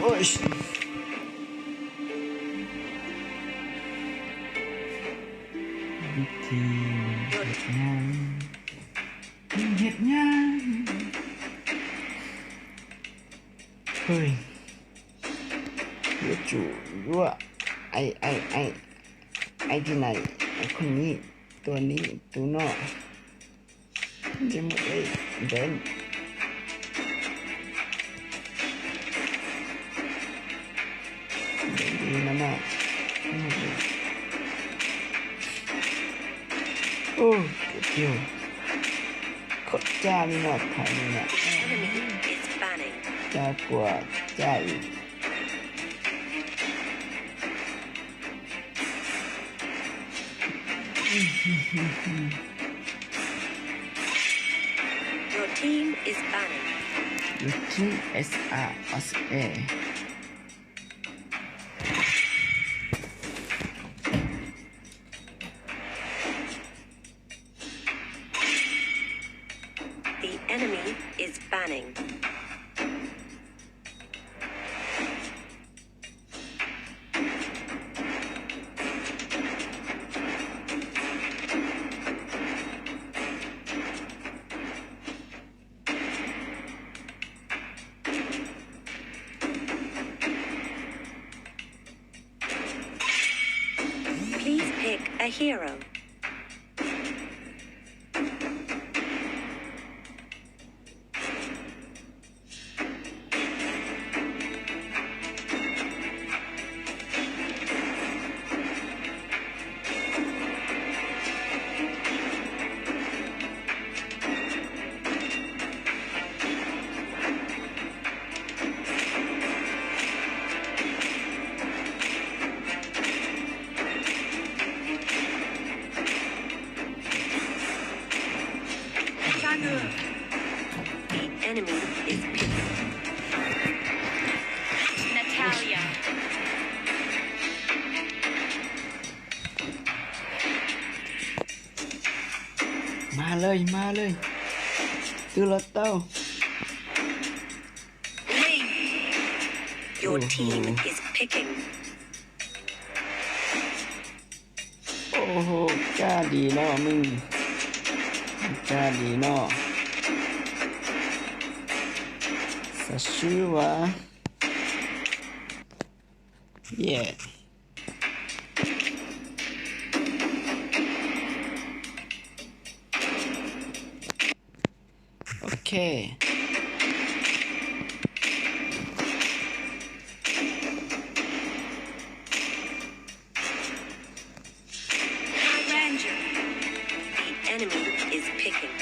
Ui, vib thi, Việt Nam, Việt Nam. Ui, yuav tsum yuav, ai ai ai, ai ti nai, ai khon ni, tua ni, tus no. Ntsej muag deb, ntsej li no mas. Ub, tiag, khov caj li no thaiv li no. Caj kuas caj ib. Your team is banning. Your team is a, is a. The enemy is banning. Please pick a hero. The enemy is picking. Natalia. Mas lawm, mas lawm. Twb los tau. Ling. Your team is picking. Ua cas li no mog, cas li no. Xav swb as. Yeah. Ok. Ranger. The enemy is picking.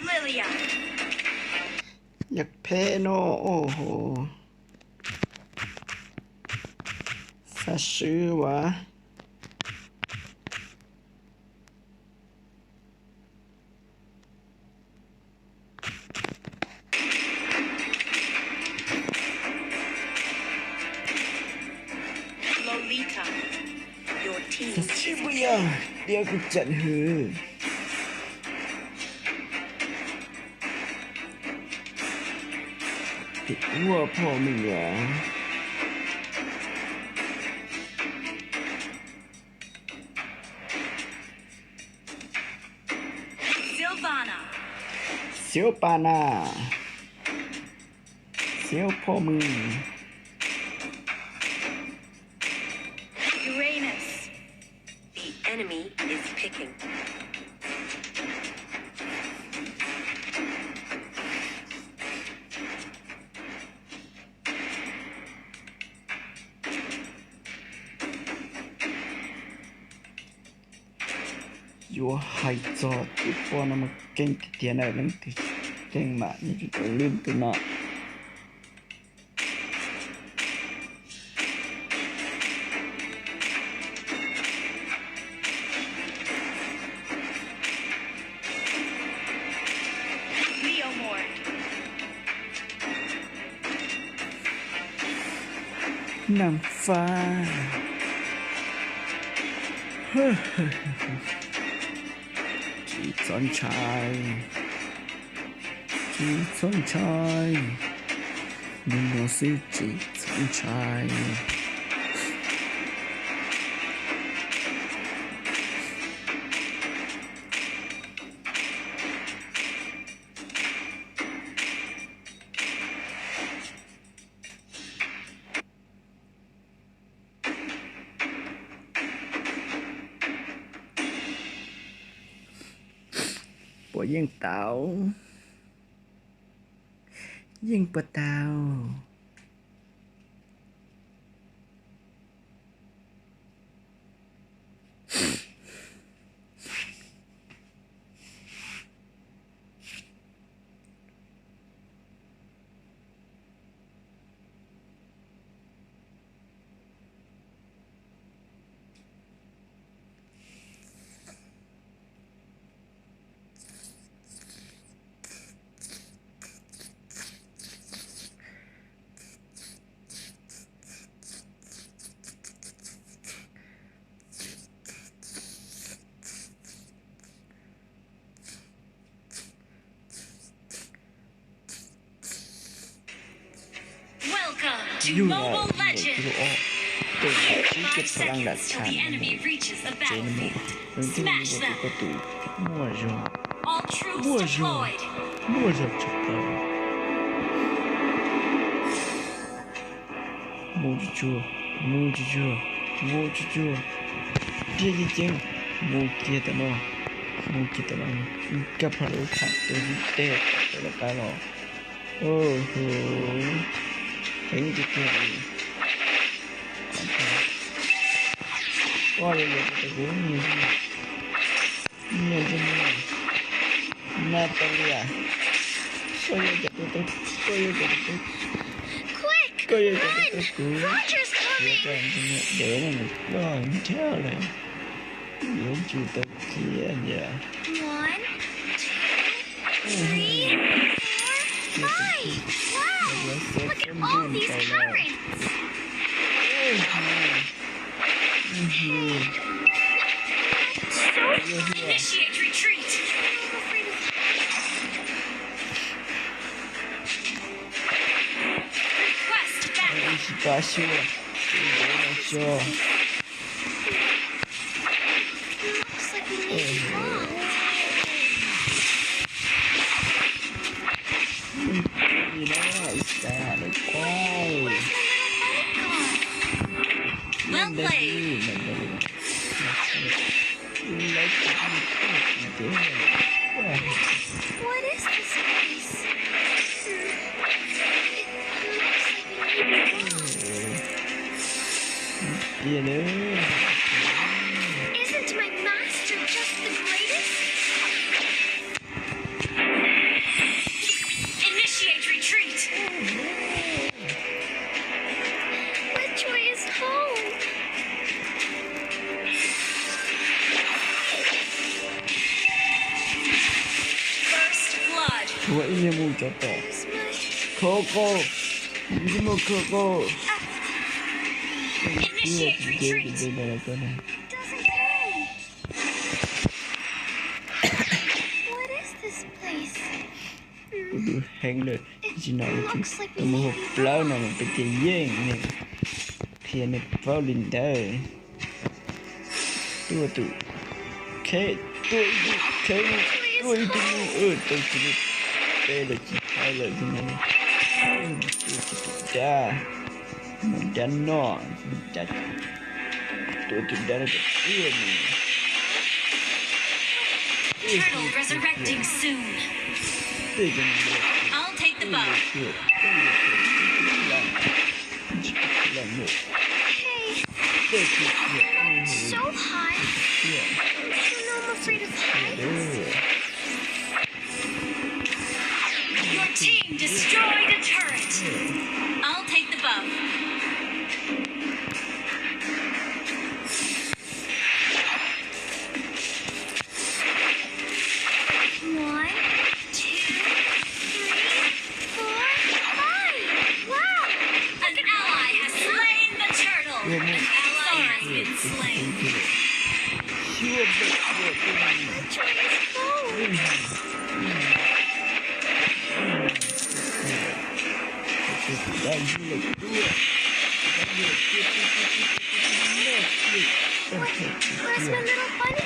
Lilia. Yog phem no, ua cas xav swb as. Lolita, your team. Xav swb as, tias kuv tseem hwm. Tim ua pom me nyuam. Sylvana. Sylvana. Sylvana. Uranus. The enemy is picking. Yuav hais txog tus poj no mas keej tiag tiag na, leej twg keej mas nws tsis tau lwj tus no. Nam Fab. Tsis txhob ntshai, tsis txhob ntshai, hnub no xwb tsis txhob ntshai. Puas yeej tau? Yeej puas tau? Yug los ntawm kuv ob, tus tsib kiag thav laj nram tshav no mus, tus twg tus koj tus muaj zog, muaj zog, muaj zog tshaj plaws. Mus tsuag tsuag, mus tsuag tsuag, mus tsuag tsuag, dhia ceev ceev, mus kiag tam no, mus kiag tam no, kab phaj lub tham tus tib teg tawm lawv qab los. Heev tiag tiag li. Koj yuav yuav tus kuv nyiam nyiam, Natalia, koj yuav cov tus, koj yuav cov tus, koj yuav cov tus kuv, yuav cov tus dev no nws loj nrhiav lawm, yuav tsum tau cia ntag. Three, four, five. Wow, look at all these currents. Hey, so, initiate retreat. Request backup. Ib sij pab xyuas, tus ntev no xyuas. Looks like we may be wrong. Ib no xav lawm tau. Where's my little bodyguard? Well played. What is this place? Hmm. It looks like a new world. Isn't my master just the greatest? Initiate retreat. Which way is home? First blood. Ua ib niag mus cov tom. Khov kho, ib niag mus khov kho. Initiate retreat. Doesn't pay. What is this place? Kuv tus heev lawm, tam sim no kuv tus mus hauv plawv no mas peb ces yeej nws qhia nws paub li ntawd. Tuaj tus kheej, tuaj ib tug kheej, tuaj ib tug mus, tau tsis peb lawm tsis thaiv lawm li no. Tuaj tsis tus dab, mus dab noj, dab, tuaj tus dab no kom tuaj mus. Turtle resurrecting soon. Tej cov no, I'll take the bow. Tej cov no, tej cov no, tej cov no, tej cov no. Hey, that mountain's so high. Don't you know I'm afraid of heights? Your team destroyed a turret. I'll take the buff. One, two, three, four, five. Wow! An ally has slain the turtle. An ally has been slain. Xyuas pem, xyuas pem. That joy is gone. Where's my little bunny gone? Tus tiag tiag, tus tiag tiag, tus tiag tiag, tus tiag tiag, tus tiag tiag, tus tiag tiag. Where's my little bunny?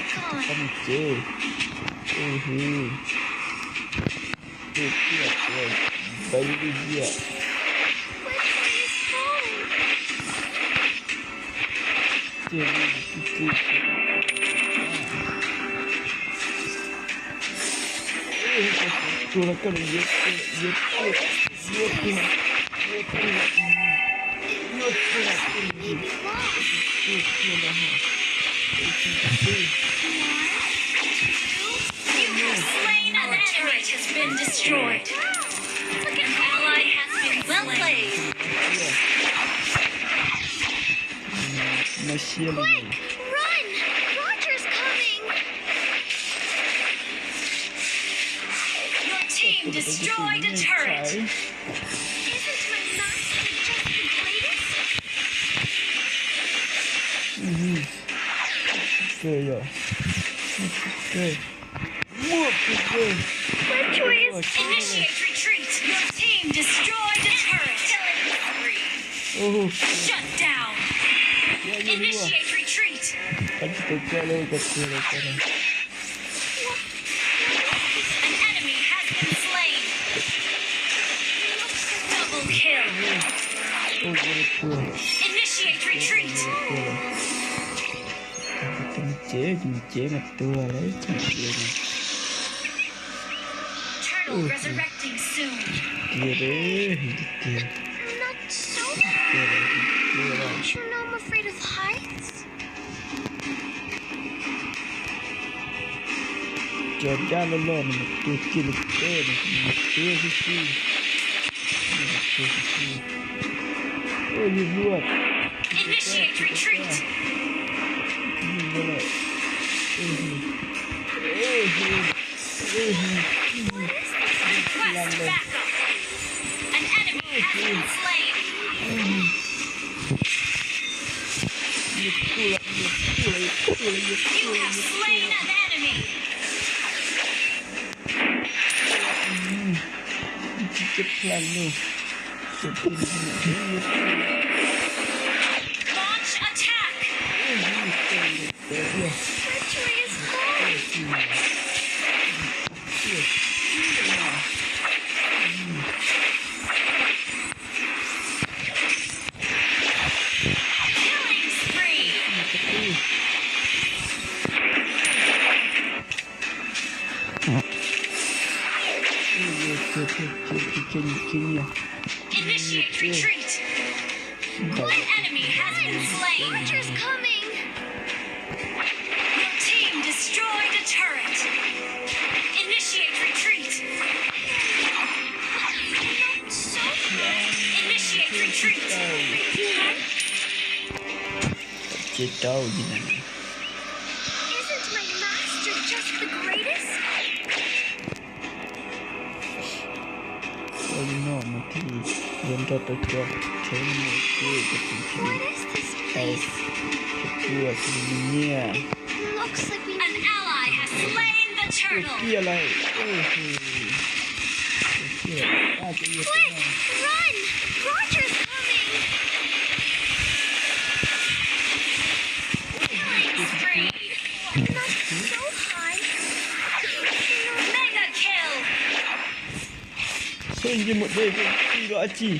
Tiag li, tiag li, tiag li. Tus no koj yuav, yuav, yuav, yuav, yuav, yuav, yuav, yuav, yuav, yuav, yuav. You have slain an enemy. Turret has been destroyed. An ally has been slain. Quick, run! Roger's coming! Your team destroyed a turret. Isn't my master just the greatest? Kawg yog. Kawg. Muaj kawg kawg. Initiate retreat. Your team destroyed a turret. Killing spree. Shut down. Initiate retreat. Qhov tsis tau coj lawm, cov tiag lawm, cov tiag. An enemy has been slain. Double kill. Initiate retreat. Tus me cev, tus me cev mas tuag lawm, tus me cev no. Turtle resurrecting soon. Tiag li, tiag. I'm not so bad. Tiag li, tiag li. Aren't you know I'm afraid of heights? Cov dab loj loj no mas tuag kiag li teb no, tuag xwb xwb. Tuag xwb xwb. Ua yus luaj. Initiate retreat. Yus luaj lawm. Request backup. An enemy has been slain. You have slain an enemy. Launch attack. Victory is mine. Killing spree. Initiate retreat. An enemy has been slain. Roger's coming. Your team destroyed a turret. Initiate retreat. Not so fast. Initiate retreat. Ces rau li na. Isn't my master just the greatest? Ua li no mas thiaj li yuav nrog tau cov kheej no mus, cov tus thiaj li tau cov tuaj thiaj li muaj nyiaj. An ally has slain the turtle. Tiag lawm. Quick, run! Roger's coming! Killing spree! Not so high. Mega kill! Xoj nce mus deb koj tsis los dab tsi.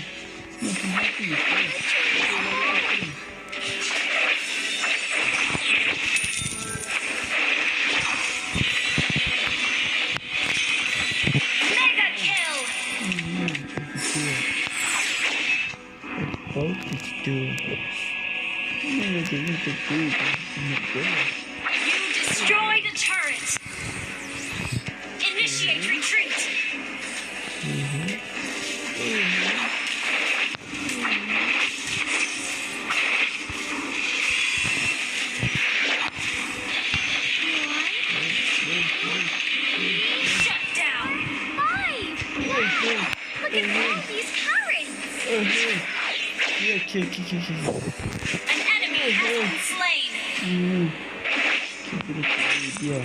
Mega kill! Paub tsis tug. Nej no ces yeej tus kuv tus nyuam kuv. You destroyed a turret. Initiate retreat. Shut down. Five. Wow. Look at all these turrets. An enemy has been slain. Tiag.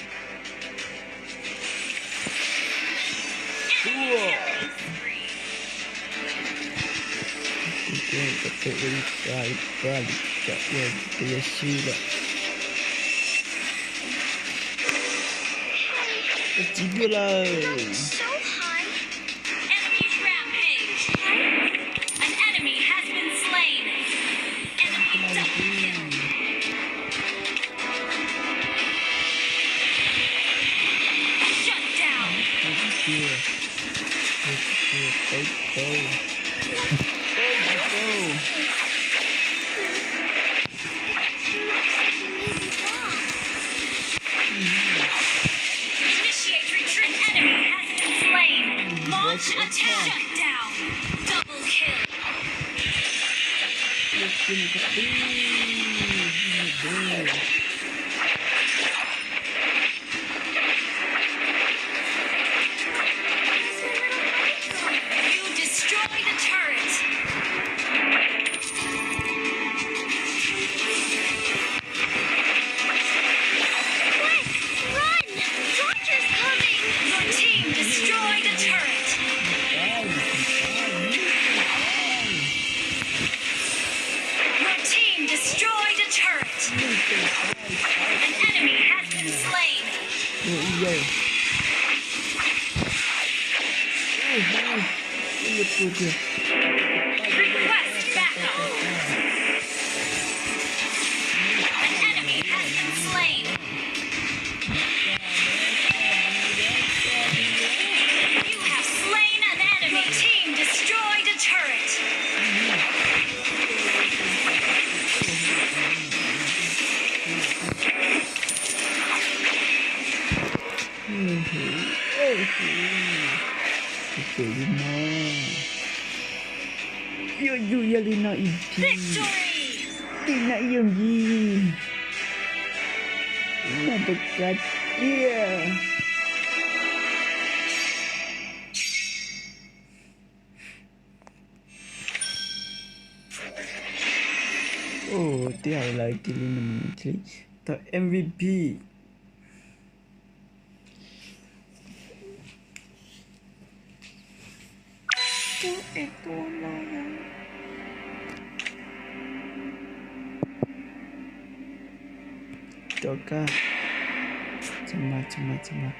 Ua, kuv twb tau ua ib pab ib pab li, tsam ua kuv twb yuav swb lawm. Ua txiv dua lawm. Enemy rampage. An enemy has been slain. Enemy double kill. Shut down. Tau tsis tau, tau tsis tau. Initiate retreat. An enemy has been slain. Launch attack. Shut down. Double kill. You destroyed a turret. Quick, run! Roger's coming! Your team destroyed a turret. Your team destroyed a turret. An enemy has been slain. Ua ib yam. Ua ib yam. Request backup. An enemy has been slain. You have slain an enemy. Your team destroyed a turret. Hu, hu, hu, hu li no. Yuav yug yog li no ib pliag. Tim no ib yooj yim. Noj tus kab tiag. Ua, tib hais lawv cia li no thiaj li tau M V P. Tus es tus no yog rov qab, txhob mas, txhob mas, txhob mas.